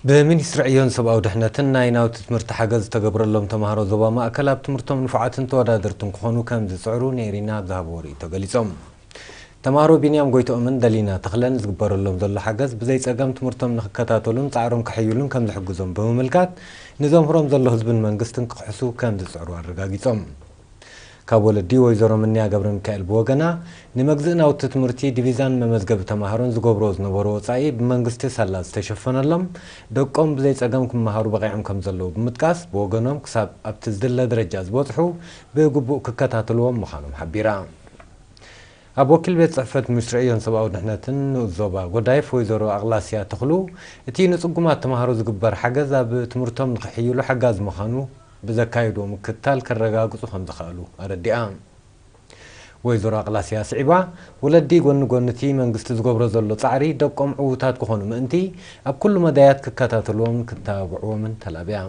ብሚኒስትሪ ዕዮን ሰብኣዊ ድሕነትን ናይ ናውቲ ትምህርቲ ሓገዝ ዝተገብረሎም ተምሃሮ ዞባ ማእከል ኣብ ትምህርቶም ንፉዓትን ተወዳደርትን ክኾኑ ከም ዝጽዕሩ ኔሪና ኣብ ዝሃብዎ ርእይቶ ገሊጾም። ተምሃሮ ቢንያም ጎይትኦምን ደሊና ተኽለን ዝግበረሎም ዘሎ ሓገዝ ብዘይ ጸገም ትምህርቶም ንክከታተሉን ጻዕሮም ከሐይሉን ከም ዝሕግዞም ብምምልካት፣ ንዘምህሮም ዘሎ ህዝብን መንግስትን ክኽሕሱ ከም ዝጽዕሩ ኣረጋጊጾም። ካብ ወለዲ ወይዘሮ ምንያ ገብረ ሚካኤል ብወገና፣ ንመግዝእ ናውቲ ትምህርቲ ዲቪዛን መመዝገቢ ተምሃሮን ዝገብሮ ዝነበሩ ወጻኢ ብመንግስቲ ሳላ ዝተሸፈነሎም፣ ደቆም ብዘይ ጸገም ክመሃሩ በቒዖም ከም ዘለዉ ብምጥቃስ፣ ብወገኖም ክሳብ ኣብቲ ዝድለ ደረጃ ዝበጽሑ ብግቡእ ክከታተልዎም ምዃኖም ሓቢራ። ኣብ ወኪል ቤት ጽሕፈት ሚኒስትሪ ዕዮን ሰብኣዊ ድሕነትን ንኡስ ዞባ ጎዳይፍ ወይዘሮ ኣቕላስያ ተኽሉ፣ እቲ ንጽጉማት ተምሃሮ ዝግበር ሓገዝ ኣብ ትምህርቶም ንኽሕይሉ ሓጋዚ ምዃኑ ብዘካየድዎ ምክትታል ከረጋግጹ ከም ዝኸኣሉ ኣረዲኣ። ወይዘሮ ኣቕላስያ ስዒባ፣ ወለዲ ጎኒ ጎኒ እቲ መንግስቲ ዝገብሮ ዘሎ ጻዕሪ ደቆም ዕዉታት ክኾኑ ምእንቲ ኣብ ኩሉ መዳያት ክከታተልዎምን ክተባብዕዎምን ተላብያ።